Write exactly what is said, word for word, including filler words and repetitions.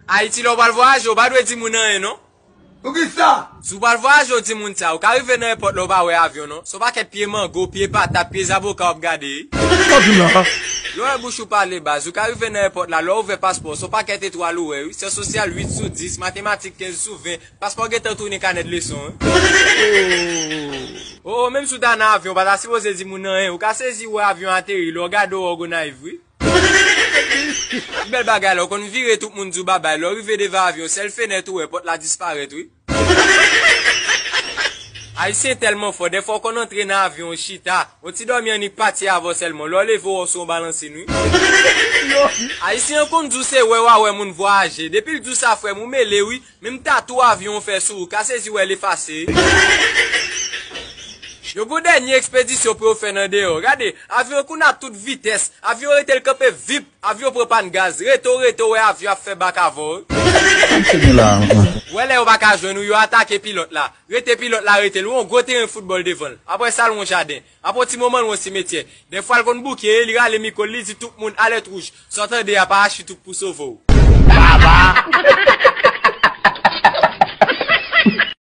Ayiti, lè w pral vwayaje, ou pa dwe di moun anyen, non. Poukisa? Si w pral vwayaje, ou di moun sa, ou ka rive nan èpòt la, ou pa wè avyon, non. Se yon pakèt pye mango, pye patat, pye zaboka w ap gade. Sa w di m la? Lè w wè bouch ou pale baz, ou ka rive nan èpòt la, lè w ouvè paspò, se yon pakèt etwal ou wè, wi. Syans sosyal uit sou dis, matematik kenz sou ven, paspò gentan tounen kanèt leson, wi. Oh, oh, menm si w ta nan avyon, ou pa ta sipoze di moun anyen, ou ka sezi wè avyon ateri, lè w gade w wè w Gonayiv, wi. Ki bèl bagay la, ou konn vire tout moun di w babay. Lè w rive devan avyon, sèl fenèt ou wè, pòt la disparèt, wi. Ayisyen tèlman fò, dèfwa w konn antre nan avyon, w chita, yon ti dòmi annik pati avè w sèlman, lè w leve w wè w sou yon balansin, wi. Ayisyen an konn di w se wè w a wè moun vwayaje, depi l di w sa frè m, ou mele, wi. Menm tatou avyon w fè sou ou, ka sezi wè l efase. Yo gon dènye ekspedisyon pou yo fè nan deyò. Gade, avyon an kounye a tout vitès. Avyon rete l kanpe vip. Avyon pran pàn gaz. Rete w rete w wè avyon ap fè bak avè w. Sa w di m la? Wè lè yo pa ka jwenn ou, yo atake pilòt la. Rete pilòt la rete l. Ou yon gwo teren foutbòl devan l. Apre sa l yon jaden. Apre yon ti moman l yon simetyè. Dèfwa l konn bouke, li rale mikwo l, li di tout moun alèt wouj. Sa w tande a pa achi tout pou sove w.